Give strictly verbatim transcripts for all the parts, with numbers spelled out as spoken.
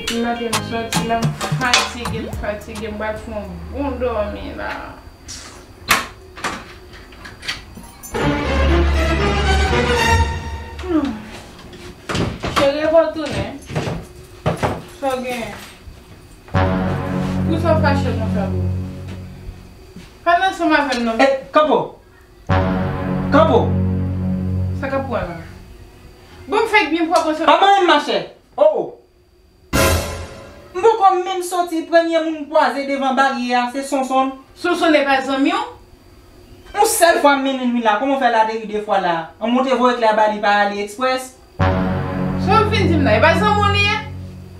Maten m sòti la, m fatige, m fatige, m pral fè yon bon dòmi la. Hmm. Cheri, epa w tounen? Sa w genyen? Poukisa w fache konsa, boo? Pale ansanm avè m non. Ey, kanpe w! Kanpe w! Sa k ap pran la? Bon, m fèk byen pwòp ansanm. Pa manyen m, machè! Oh, oh! M poko menm soti, premye moun m kwaze devan baryè a, se Sonsonn. Sonsonn e pa zanmi w? Yon sèl fwa m mennen l vin la, kòman w fè l ateri de fwa la? An monte voye klè a ba li pa AliExpress? Sa w vin di m la? E pa zanmi w li ye?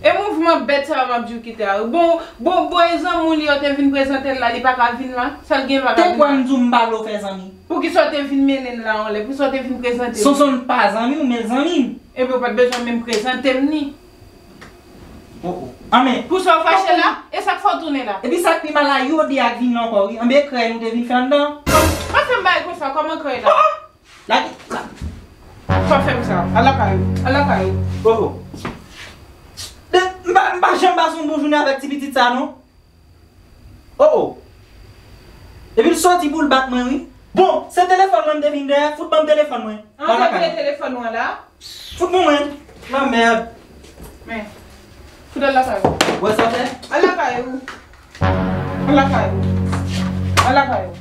E mouvman bèt sa yo m ap di w kite a wi. Bon, bon, bon, e zanmi w li yo te vin prezante l la, li pa ka vin la? Sa l gen dwa ka vin la? Te kwè m di w m pa vle w fè zanmi? Poukisa w te vin mennen l la anlè? Poukisa w te vin prezante l? Sonsonn pa zanmi w, men l zanmi m. Epi w pa t bezwen menm prezante m ni. Oh, oh. Anben. Pou sa w fache la? E sa k fè w tounen la? Epi sa k pi mal la, yo de a k vin la ankò wi. Anben krèy nou te vin fè anndan. Pa fè m bagay konsa, kòman krèy la? Oh, oh. Lage. Pa fè m sa. Al lakay ou. Al lakay ou. Oh, oh. De, m pa, m pa janm pase yon bon jounen avèk ti pitit sa non. Oh, oh. Epi l soti pou l bat mwen wi. Bon, se telefòn mwen m te vin dèyè, fout ban m telefòn mwen. An, sa pran telefòn mwen la. Fout ban mwen. La mèd. Men. Fout al lakay ou. Wè sa fè? Al lakay ou. Al lakay ou. Al lakay ou.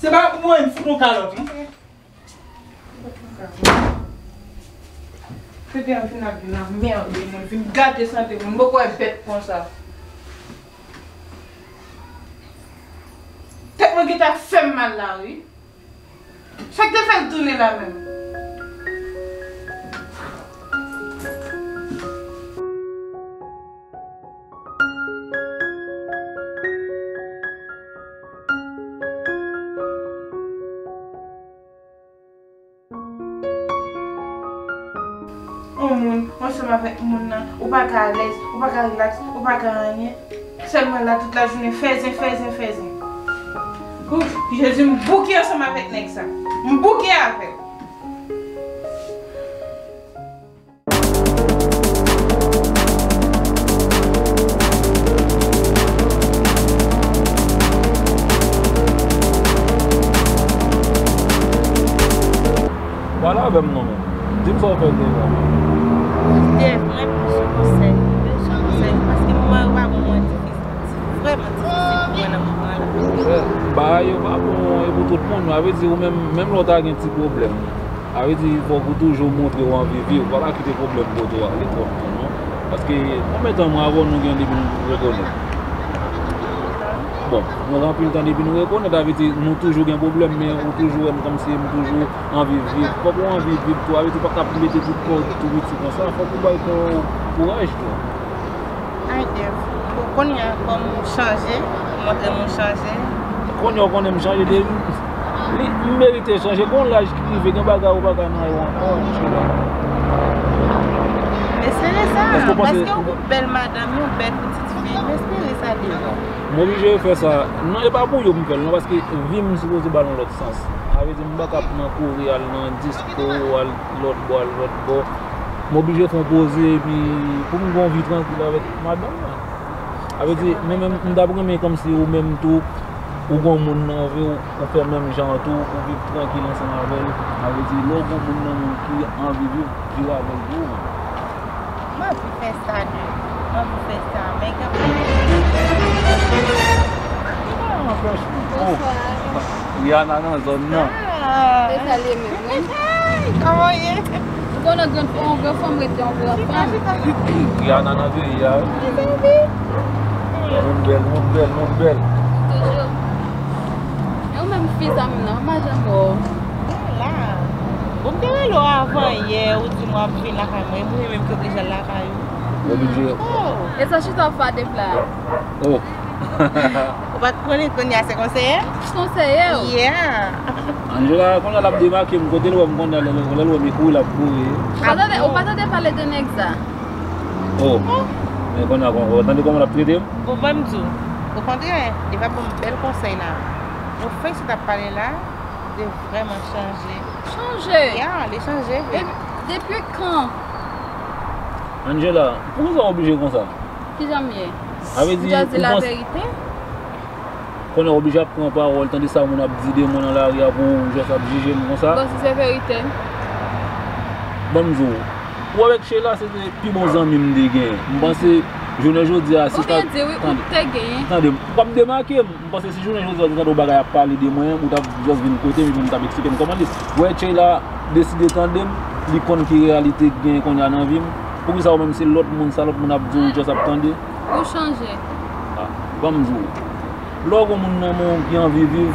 Se pa pou mwen, m fout yon kalòt wi. Tete an vin ap vin anmède moun, vin gate sante moun. M poko wè bèt konsa. Tèt mwen gentan ap fè m mal la wi. Sa k te fè l tounen la menm? Yon moun, ou ansanm avèk moun nan, ou pa ka alèz, ou pa ka rilaks, ou pa ka anyen. Sèlman la tout lajounen, fè zen, fè zen, fè zen. Ouf, Jezi, m bouke ansanm avèk nèg sa. M bouke avè l. Pale avè m non men. Di m sa w fè deja. Dev, mwen bezwen konsèy. Mwen bezwen konsèy. Paske moman yo pa bon, mwen difisil. Vrèman difisil pou mwen nan moman la. Monchè, bagay yo pa bon e pou tout moun. Sa vle di ou menm, menm lè w ta gen ti pwoblèm. Sa vle di, fòk ou toujou montre w anvi viv. Pa, pa kite pwoblèm pote w ale twòp tou, non. Paske, konbyen tan mwen avè w nou gen depi nou rekonèt? Bon, nou gen anpil tan depi nou rekonèt, sa vle di, nou toujou gen pwoblèm, men ou toujou wè m kòmsi m toujou anvi viv. Fòk ou anvi viv tou, sa vle di, ou pa ka ap mete tout kò w tou piti konsa, fòk ou bay kò w kouraj tou. Ay, Dev. Bon, kounye a, kòm ou chanje, ou montre m ou chanje. Kounye a, ou konnen m chanje, Dev. Li, m merite chanje. Gon laj ki rive, gen bagay ou pa ka nan yo ankò, Angela. M espere sa, paske ou gon bèl madanm, yon bèl pitit fi. M espere sa, Dev. M oblije fè sa. Non, e pa pou yo m fè l, non, paske vi m sipoze ba l yon lòt sans. Sa vle di, m pa ka ap nan kouri al nan disko, al lòt bò, al lòt bò. M oblije fè yon poze epi pou m gen yon vi trankil avèk madanm mwen. Sa vle di, mwen menm, m t ap renmen kòmsi ou menm tou, ou gen yon moun nan vi w, ou fè menm jan an tou, ou viv trankil ansanm avè l. Sa vle di, lè w gen yon moun nan men w ki anvi viv, viv avè l tou. M anvi fè sa, Dev. M anvi fè sa, men gen... Bonswa. Rihanna nan zòn nan. Ah. Se sa l ye menm, wi. Hey, kòman w ye? Ou konnen grann fanm, yon grann fanm rete yon grann fanm. Rihanna nan peyi a, wi. Wi, zanmi. Moun bèl, moun bèl, moun bèl. Toujou. E ou menm fi zanmi m nan, m pa janm wè w. Mwen la. Bon, m te rele w avan yè, ou di m w ap vin lakay mwen, mwen menm ki oblije al lakay ou. Oblije. Oh. E sa chita w fè a de pla? Oh. Ou pa t konnen kounye a se konseye? Konseye w? Yeah. Angela, kounye a l ap demake m, kote l wè m kounye a, lè, lè, lè l wè m e kouri, l ap kouri. Ou pa tande, ou pa tande pale de nèg sa? Oh. Men kounye a, ou tande kòman l ap trete m? Bon, ban m di w, okontrè, li va ban m bèl konsèy la. Bon, frè sa t ap pale la, li vrèman chanje. Chanje? Ya, li chanje vre. Depi, depi kan? Angela, poukisa w oblije konsa? Kijan m ye? Sa vle di, m just di laverite. Konnen w oblije ap pran pawòl, tande sa moun ap di de mwen nan lari a pou w just ap jije m konsa. Bon, si se verite. Ban m di w, ou avèk Sheila se te pi bon zanmi m te genyen. M panse, jounen jodi a, si ta... Ou byen di, wi, ou te genyen. Tande, tande, w ap demake m. M panse si jounen jodi a ou tande yon bagay ap pale de mwen, ou t ap just vin kote m epi m t ap eksplike m kòman li. Wè, Sheila deside tande m, li konn ki reyalite k genyen kounye a nan vi m. Poukisa ou menm se lòt moun, sa lòt moun ap di w, ou just ap tande? Ou chanje. Ah, ban m di w. Lè w gen moun nan men w ki anvi viv,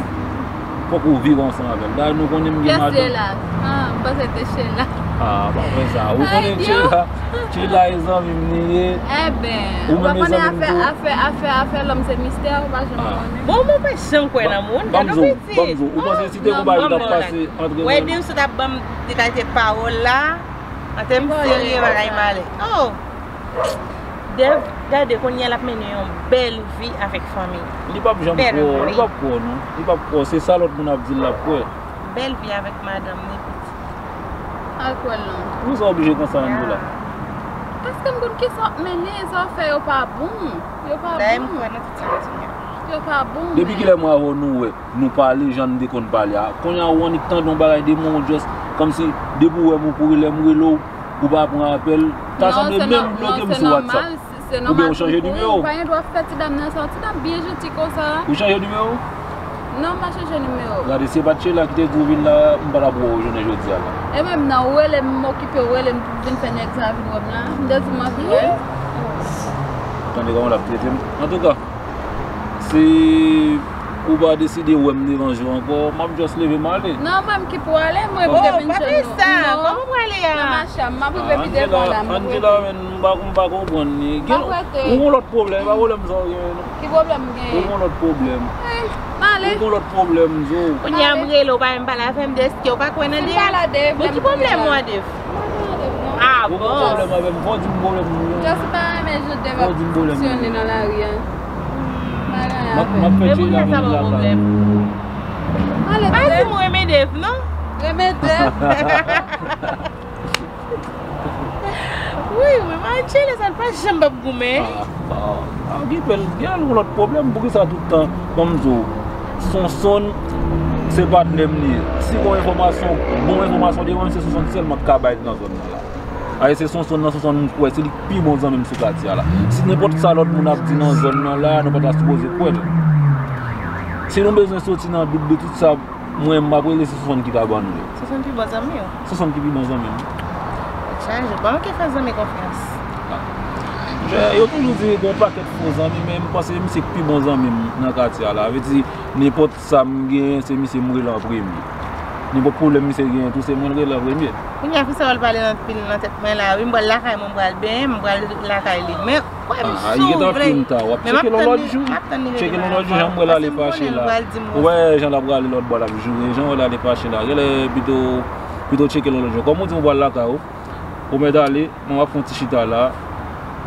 fòk ou viv ansanm avè l. Dayè nou konnen m gen madanm. Kiyès se la? Ah, m panse se Sheila. Ah, pa fè sa. Ou konnen Sheila, Sheila e zanmi m li ye. Enben, ou pa konnen afè, afè, afè, afè lòm se mistè, ou pa janm konnen. Bon, mwen pa janm kwè nan moun. Gade yon pitit. Ban m di w, ou panse si te gon bagay ki t ap pase antre nou? Wè, depi w sot ap ban m de kalite pawòl la, an tèm serye, bagay malè. Oh! Dev, gade, kounye a l ap mennen yon bèl vi avèk fanmi. Li p ap janm kwè w, li p ap kwè w non. Li p ap kwè w. Se sa lòt moun ap di l, l ap kwè. Bèl vi avèk madanm li, pitit. Al kwè l non. Poukisa w oblije konsa, Angela? Paske m konn kisa w ap mennen, sa w ap fè yo pa bon. Yo pa bon. Dayè m kwè nan tout sa w di yo. Yo pa bon. Depi kilè mwen avè w nou wè, nou pale jan n te konn pale a? Kounye a ou annik tande yon bagay de mwen, ou just kòmsi depi w wè m ou kouri, lè m rele w, ou pa pran apèl. Ta sanble menm bloke m sou WhatsApp. Oubyen ou chanje nimewo? Ou pa gen dwa fè ti dam nan sa. Ti dam byen janti konsa. Ou chanje nimewo? Non, m pa chanje nimewo. Gade, si se pa t Sheila ki te di w vin la, m pa t ap wè w jounen jodi a la. E menm nan, ou rele m, m okipe, ou rele m pou vin fè nèg sa vin wè m la. M te di m anvi wè l. Tande kòman l ap trete m. Antouka, si ou pa deside wè m devan je w ankò, m ap just leve m ale. Non, mwen m ki pou ale, mwen m te vin jwenn nou. Non, kòman w prale a? Nan mache a, m ap rive pi devan la, m ap rete. Angela, men, m pa, m pa konprann li. Ou gon lòt pwoblèm, e pa pwoblèm sa w genyen non. Ki pwoblèm m genyen? Ou gon lòt pwoblèm. Eh, m ale. Ou gon lòt pwoblèm, Zo. Kounye a m rele w, pa menm pale avè m, deske w pa kwè nan deyòl. Bon, ki pwoblèm ou a, Dev? Ah bon? Ou gon pwoblèm avè m, fò w di m pwoblèm ou non. Just pa renmen jan Dev ap fonksyone nan lari a. M ap fè Jay la vin lakay. Ale, pa di m renmen Dev non. Renmen Dev. Wi, wi, Marcelo, sa l pa janm p ap goumen. Ah, ah, ah, gen pèl, gen yon lòt pwoblèm, poukisa tout tan, ban m di w, Sonsonn, se patnè m li ye. Si gon enfòmasyon, bon enfòmasyon de mwen, se Sonsonn sèlman k ka bay nan zòn nan la. Aye, se Sonsonn nan, Sonsonn m kwè, se li k pi bon zanmi m sou katye a la. Si nenpòt sa lòt moun ap di nan zòn nan la, nou pa ta sipoze kwè l. Si nou bezwen soti nan dout de tout sa, mwen, m ap rele, se Sonsonn ki ka ban nou yo. Sonsonn pi bon zanmi w? Sonsonn ki pi bon zanmi m. Tèt chaje, ou pa manke fè zanmi konfyans. Ah. Monchè, yo toujou di gon pakèt fo zanmi, men m panse misye k pi bon zanmi m nan katye a la. Vle di, nenpòt sa m genyen, se misye m rele an premye. Nenpòt pwoblèm misye genyen tou, se mwen l rele an premye. Kounye a, fi sa yo l pale anpil nan tèt mwen la, wi, m pral lakay mwen, m pral benyen, m pral lakay li. Men, Kwè m sou vle. Men m ap tann li, m ap tann li rele m avan. Tcheke l yon lòt jou, jan m wè l ale fache la. Ou wè jan l ap rale lòt bò, l ap joure, jan w wè l ale fache la. Genlè pito, pito tcheke l yon lòt jou. Kòm ou di m ou pral lakay ou, ou mèt ale, mwen m ap fè yon ti chita la,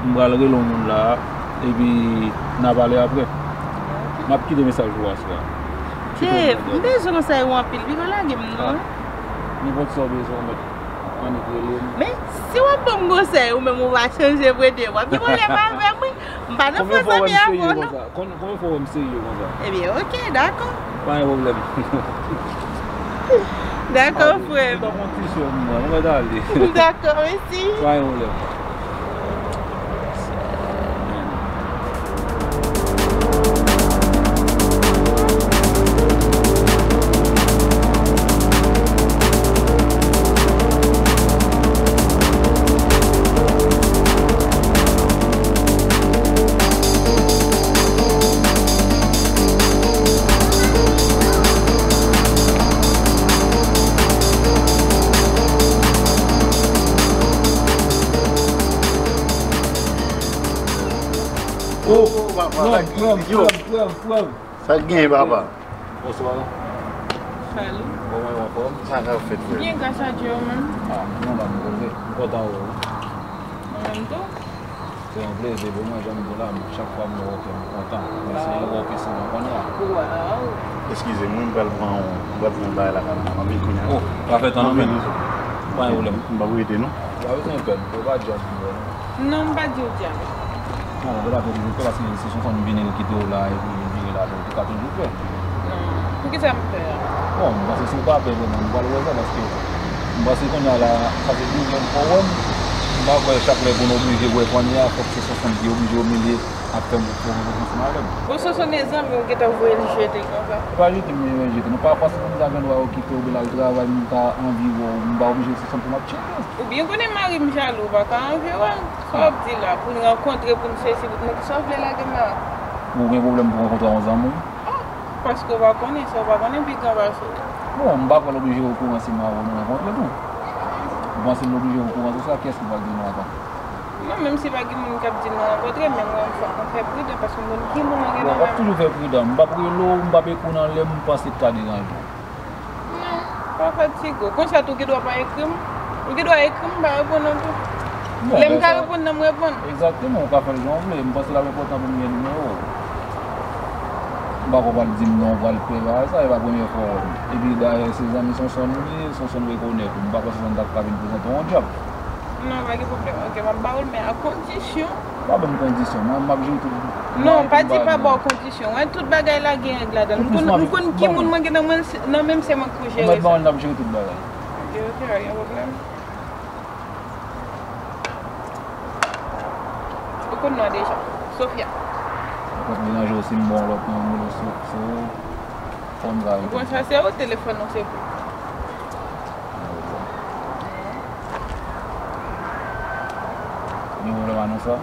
m pral rele yon moun la, epi n a pale apre. M ap kite mesaj pou ou aswè a. Dave, m bezwen konsèy ou anpil, pito lage m non. Nenpòt sa w bezwen, ou mèt annik rele m. Men, si w ap ban m konsèy, ou menm ou pa chanje vre, Dave, w ap gen pwoblèm avè m, wi. M pa nan fo zanmi avè w non. Konbyen fwa w wè m serye konsa? Konbyen fwa w wè m serye konsa? Ebyen, oke, dakò. Pa gen pwoblèm. Dakò, frè m. Ou t ap yon ti sè m, mwen. Mwen mèt ale. Dakò, mèsi. Pa gen pwoblèm. Oh, papa, non, frè m, frè m, frè m, frè m. Sa k genyen, papa? Bonswa. Salut. Kòman yo, anfòm? Sa k ap fèt, frè? Byen, gras a Dye, ou menm? Ah, nou la, nou koze. M kontan wè w. Mwen menm tou. Se yon plezi pou mwen, jan m di w la, chak fwa m wè w, kè m kontan. Men se yon wè w ke se mwen konn la. Waw. Eskize m, wi, m pral pran yon, m pral pran yon bagay lakay mwen. M ap vin kounye a. Oh, pa fè tan non, men. Pa gen pwoblèm. M p ap rete, non. Pa bezwen pè, ou pa djòb, non. Non, m pa di w djòb. Non, ou pa t ap oblije pè, paske se Sonson vini l kite w la, epi li vire l ale, ou te ka toujou pè. Non. Poukisa m pè a? Bon, m panse si w pa pè vrèman, nou pral wè sa, paske m panse kounye a la, sa se dezyèm fwa w wè m. M pa kwè chak lè pou n oblije wè kounye a, fòk se Sonson ki oblije imilye ak fè m pran ansanm avè m. Bon, Sonson e zanmi w gentan voye l jete konsa? Se pa jete m jete, nou pa panse pou m ta gen dwa okipe w, oubyen l al travay, m ta anvi wè w, m pa oblije Sonson pou m ap tcheke. Ou byen konnen mari m jalou, ou pa ka anvi wè l. Sa w ap di la, pou n rankontre, pou n sesi, pou n, kisa w vle lage m la? Ou gen pwoblèm pou rankontre yon zanmi w? Ah, paske w pa konnen sa, w pa konnen pi gran pase w. Bon, m pa kwè l oblije okouran si m avè w nou rankontre tou. Ou panse l oblije okouran tou sa, kiyès ki pral di l nou rankontre? Non, menm si pa gen moun k ap di l nou rankontre, men mwen, fòk mwen fè pridan, paske m konn ki moun mwen gen nan men m. W ap toujou fè pridan. M p ap rele w, m p ap ekri w nan lè m panse k ta deranje w. Non, pa fatige w. Konsa tou, ou gen dwa pa ekri m. Ou gen dwa ekri m, m pa reponn ou tou. Bon, lè m ka reponn nan, m reponn. Egzakteman, ou ka fè l jan w vle. M panse l ap enpòtan pou m gen nimewo w. M pa kwè w pral di m non, w pral pè bagay sa, e pa premye fwa w wè m. Epi dayè, se zanmi Sonson m ye, Sonson rekonèt ou. M pa kwè Sonson t ap ka vin prezante w yon djab. Non, pa gen pwoblèm. Ok, m ap ba w l, men a kondisyon. Pa ban m kondisyon. Mwen, m ap jere tout. Non, pa di pa ba w kondisyon. Wè, tout bagay la gen règ ladan l. M konn, m konn ki moun mwen gen nan men, nan men m, se mwen ki pou jere sa. Ou mèt ban m l, n ap jere tout bagay. Ok, ok, pa gen pwoblèm. Ou konn non deja. Sofia. Ou konn deranje w si m ba w lòt non, m rele w sou, sou fòn sa. Bon, sa se ou, telefòn ou se pou. Gen pwoblèm a non sa?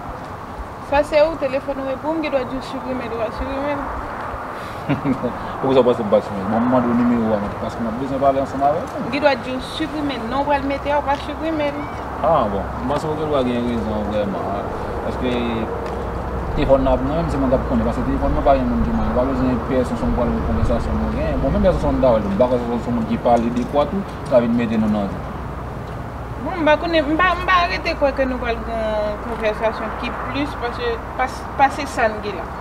Sa se ou, telefòn ou e pou m, gen dwa di w siprime l, ou pa siprime l. Poukisa w panse m pa siprime l? Bon, m mande w nimewo a, men paske m ap bezwen pale ansanm avè w. Gen dwa di w siprime l, non w pral mete a, ou pa siprime l. Ah, bon, m panse w gen dwa gen rezon vrèman, paske telefòn nan ap nan men m, se mwen k ap konnen, paske telefòn nan pa gen moun ki mande, pa bezwen pè Sonson pral wè konvèsasyon nou genyen. Bon, menm lè Sonson ta wè l tou, m pa kwè Sonson se moun ki pale de kwa tou, sa vin mete nou nan. Bon, m pa konnen, m pa, m pa rete kwè ke nou pral gen yon konvèsasyon ki plis pase, pas-, pase sa n gen la.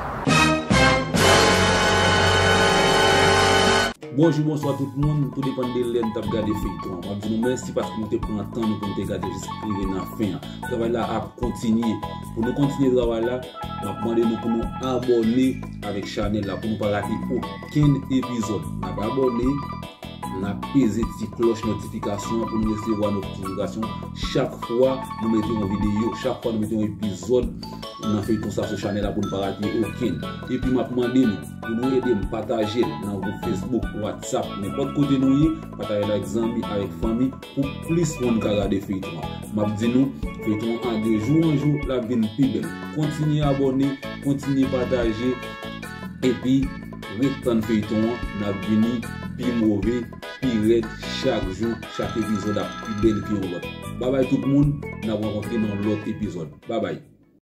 Bonjou, bonswa tout moun, tou depann de lè n t ap gade feyton an. M ap di nou mèsi paske nou te pran tan nou pou nou te gade jis rive nan fen an. Travay la ap kontinye. Pou nou kontinye travay la, m ap mande nou pou nou abòne avèk chanèl la pou nou pa rate okenn epizòd. N ap abòne, n ap peze ti klòch notifikasyon an pou nou resevwa notifikasyon chak fwa nou mete yon videyo, chak fwa nou mete yon epizòd nan feyton sa sou chanèl la pou n pa rate okenn. Epi m ap mande nou pou nou ede m pataje l nan gwoup Facebook, WhatsApp, nenpòt kote nou ye, pataje l ak zanmi, avèk fanmi, pou plis moun ka gade feyton an. M ap di nou, feyton an de jou an jou, l ap vin pi bèl. Kontinye abòne, kontinye pataje, epi ret tann feyton an, n ap vini pi move, pi rèd, chak jou, chak epizòd ap pi bèl ke yon lòt. Babay tout moun, n ap rankontre nan lòt epizòd. Babay.